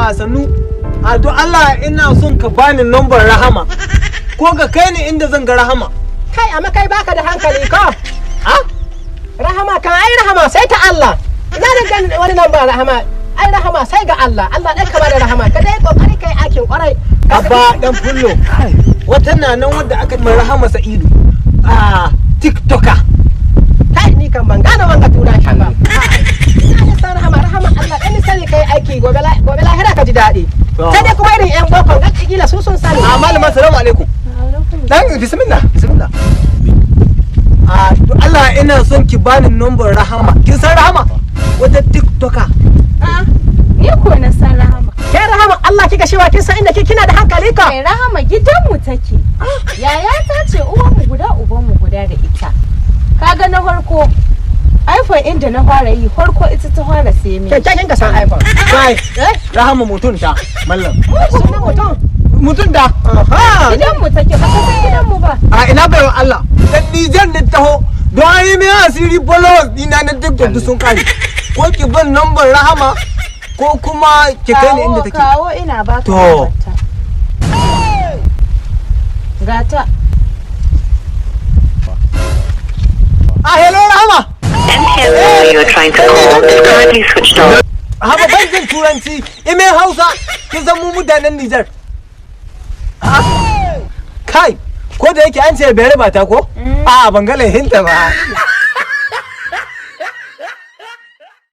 A sannu. A to Allah ina son ka bani number Rahama. Ko ka kai ni inda zan ga Rahama. Kai, amma kai baka da hankali ko? Ha? Rahama kan ai rahama sai ta Allah. Ina da gan wani nan ba rahama. Ai rahama sai ga Allah. Allah ɗan ka bada rahama. Ka dai kokari kai aikin kwarai. Abba dan Fullo. Wata na nan wadda aka mai Rahama Sa'idu. A TikToker. Kai, ni kan ban gane wanga turanci ba. Ina da san rahama, rahama Allah ɗan ni sani kai aiki gobe gobe lahira ka ji daɗi. To. Sai dai kuma irin 'yan bokon ga kila su sun sani. A malama, salamu alaikum. Dan bismillah, bismillah. A to Allah ina son ki bani number Rahama. Kin san Rahama? Wata TikToker. A'a, ni ko na san Rahama. Ke rahama Allah kika shewa, kin san inda ke kina da hankali ka. Kai, Rahama gidanmu take. Yaya ta ce, uwanmu guda ubanmu guda da ita. Kaga na farko iPhone inda na fara yi farko, ita ta fara sai min. Ke kin ka san iPhone. Kai, Rahama mutum ta, mallam. Sunan mutum. Mutum da. Aha. Gidanmu take, ba ka san gidanmu ba. A ina bai wa Allah. Dan Nijar ne taho. Don an yi min asiri, followers dina na TikTok duk sun kare. Ko ki ban number Rahama ko kuma ki kai ni inda take. Kawo, ina baka To. lambarta. Gata. A hello, Rahama. MTN number you are trying to call is currently switched off. Haba, ban jin turanci, ime Hausa, kin san mu mutanen Nijar. Ah, kai, ko da yake an ce bere ba ta ko? A ban ga laihinta ba.